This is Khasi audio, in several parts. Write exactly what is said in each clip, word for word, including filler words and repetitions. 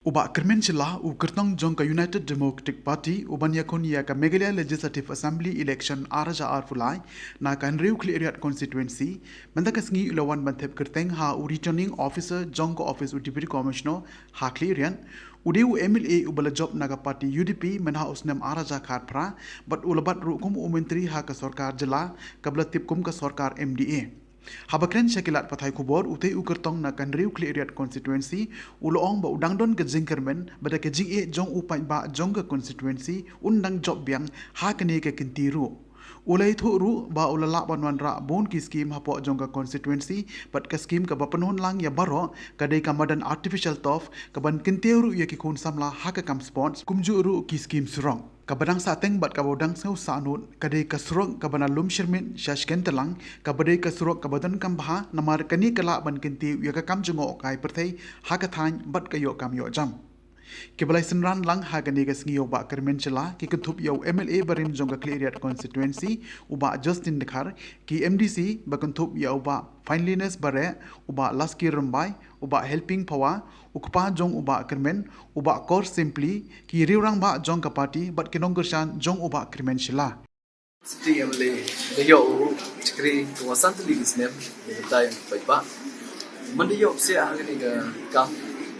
U Bah Kyrmen Shylla, u kyrtong jong ka United Democratic Party, u ban ïakhun ïa ka Meghalaya Legislative Assembly Election ar hajar arphew lai, na ka Hynriew Khliehriat Constituency, mynta ka sngi u la wan ban thep kyrteng ha u Returning Officer jong ka office u Deputy Commissioner ha Khliehriat, u dei u M L A u ba la jop na ka party U D P mynha u snem ar hajar khatphra, bad u la bat ruh kum u myntri ha ka sorkar jylla, kaba la tip kum ka sorkar M D A. Haba kren sha ki lad pathai khubor, utei u kyrtong na ka Hynriew Khliehriat Constituency, u la ong ba u dang don ka jingkyrmen, ba da ka jingeh jong u paidbah jong ka constituency, un dang jop biang, ha kane ka kynti ruh. U la ïathuh ruh, ba u la lah ban wanrah bun ki skim hapoh jong ka constituency, bad ka skim kaba pynhun lang ïa baroh, ka dei ka madan artificial turf, kaban kyntiew ruh ïa ki khun samla ha ka kam sports, kumjuh ruh ki skim surok. Kaba dang sahteng bad kaba dang sngew sahnud, ka dei ka surok kaba na Lumshyrmiet sha Shkentlang, kaba dei ka surok kaba donkam bha, namar kane ka lah ban kyntiew ïa ka kam jngohkai pyrthei, ha ka thaiñ bad ka ïoh kam ïoh jam. Kiba la ïasynran lang ha kane ka sngi ïa u Bah Kyrmen Shylla, ki kynthup ïa u M L A barim jong ka Khliehriat Constituency, u Bah Justin Dkhar, ki M D C, ba kynthup ïa u Bah Finelyness Bareh, u Bah Laski Rymbai, u Bah Helping Phawa, u kpa jong u Bah Kyrmen, u Bah Kor Simply, ki riewrangbah jong ka party, bad ki nongkyrshan jong u Bah Kyrmen Shylla. Sitting M L A, da ïoh u shakri ka wa san tylli ki snem, da tai paidbah. Man da ïoh psiah ha kane ka kam,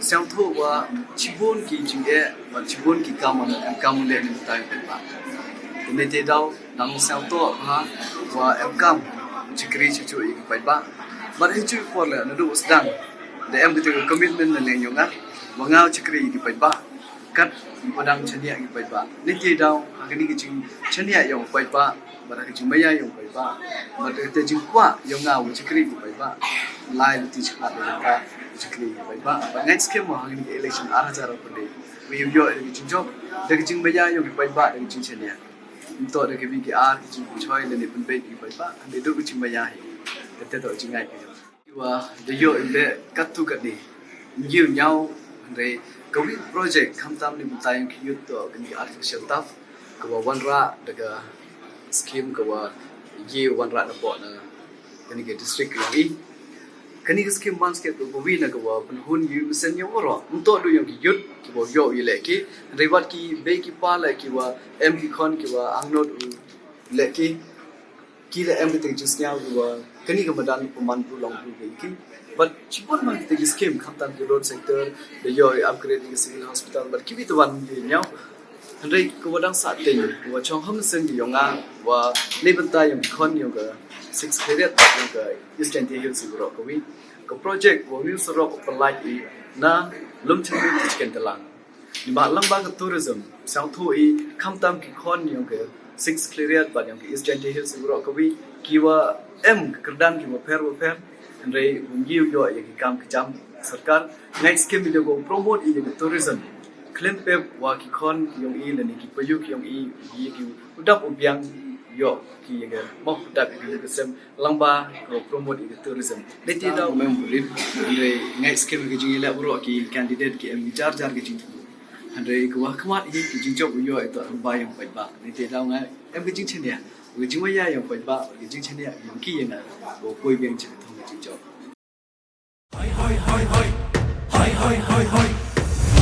sngewthuh wa shibun ki jingeh, bad shibun ki kam, wa em kam leh ne tai paidbah. Kane te daw, nang sngewthuh ha, wa em kam, shakri shuh shuh ïa ki paidbah. Bad ha shuh por leh, naduh sdang, da em kata ka commitment na liang yong nga, wa nga shakri ïa ki paidbah. Kat ba dang shaniah ki paidbah. Niti daw, ha kani ka jingshaniah yong paidbah, bad ha ka jingmaïa yong paidbah, bad ha ka jingkwah yong nga wa shakri ki paidbah. Lai lynti shakhmat da ka shakri ki paidbah. Bad ngan skhem wa ha kani ka election ar hajar arphew lai, wa ïoh ïoh da ka jingjop, da ka jingmaïa yong ki paidbah, da ka jingshaniah. Nto da ka V K R, ka jingpynshoi lane pynbeit ki paidbah, hynrei da ka jingmaïa hi. Kata to jingngeit ka jong. Wa da ïoh im beh katto katne. Ngi u ñiaw, hynrei kawi project khamtam ne mynta yong ki youth to kani ka artificial turf, ka wa wanrah da ka scheme ka wa ngi wanrah na pok na kani ka district ka yong i. Kani ka scheme man sket ka kawi na ka wa pynhun ïa u mynsiem yong waroh. Nto du yong ki youth ki wa ïoh ïa leh ki. Hynrei wat ki bei ki pa leh ki wa em ki khon ki wa angnud u leh ki. Ki la em kata ka jingsngew ki wa kani ka madan pynman bru long bru ki. Bad shibun ma kata ka scheme khamtam ki road sector, da ïoh upgrade ka civil hospital, bad kiwi te wan ki ñiaw. Hynrei ka wa dang sahteng, ka wa chong ha mynsiem ki yong nga, wa ne bynta yong ki khon yong ka Six Khliehriat, yong ka East Jaintia Hills i waroh kawi. Ka project wa ngi surok u pynlait i na Lumshyrmiet Shkentlang. Ni ba lang ba ka tourism, sngewthuh i khamtam ki khon yong ka Six Khliehriat bad yong ka East Jaintia Hills i waroh kawi, ki wa em ka kyrdan ki wa pher wa pher, hynrei wa ngi u ïoh ïa ki kam ki jam sorkar, ngai scheme i da ko promote i ïa ka tourism. Khlem pep wa ki khon ki yong i lane ki payu ki yong i, ïa ki u dap u biang ïoh ki ïa ka moh u dap ïa ka sem. Lang ba ka promote ïa ka tourism. Dei ti da u mem burim, hynrei ngai scheme ka jingïaleh baroh ki candidate ki em jar jar ka jingthmu. Hynrei ka wa khmat hi ka jingjop u ïoh ito lang ba yong paidbah. Dei ti da ngai em ka jingshaniah, ka jingmaïa yong paidbah, ka jingshaniah yong ki ïa nga, ka poi biang cha ka thong ka jingjop. Hoi, hoi, hoi, hoi. Hoi, hoi, hoi, hoi.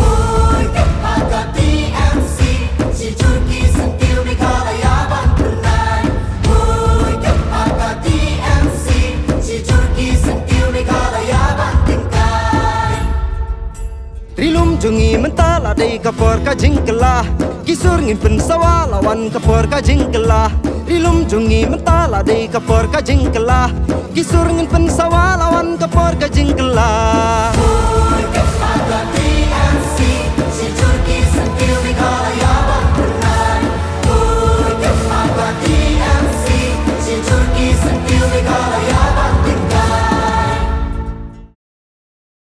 Hoi, ka pa ka T M C, shi jur ki syntiew Meghalaya ban pynlait. Hoi, ka pa ka T M C, shi jur ki syntiew Meghalaya ban tyngkai. Ri lum jong ngi mynta la dei ka por ka jingkylla. Ki sur ngin pynsawa la wan ka por ka jingkylla. Ri lum jong ngi mynta la dei ka por ka jingkylla. Ki sur ngin pynsawa la wan ka por ka jingkylla.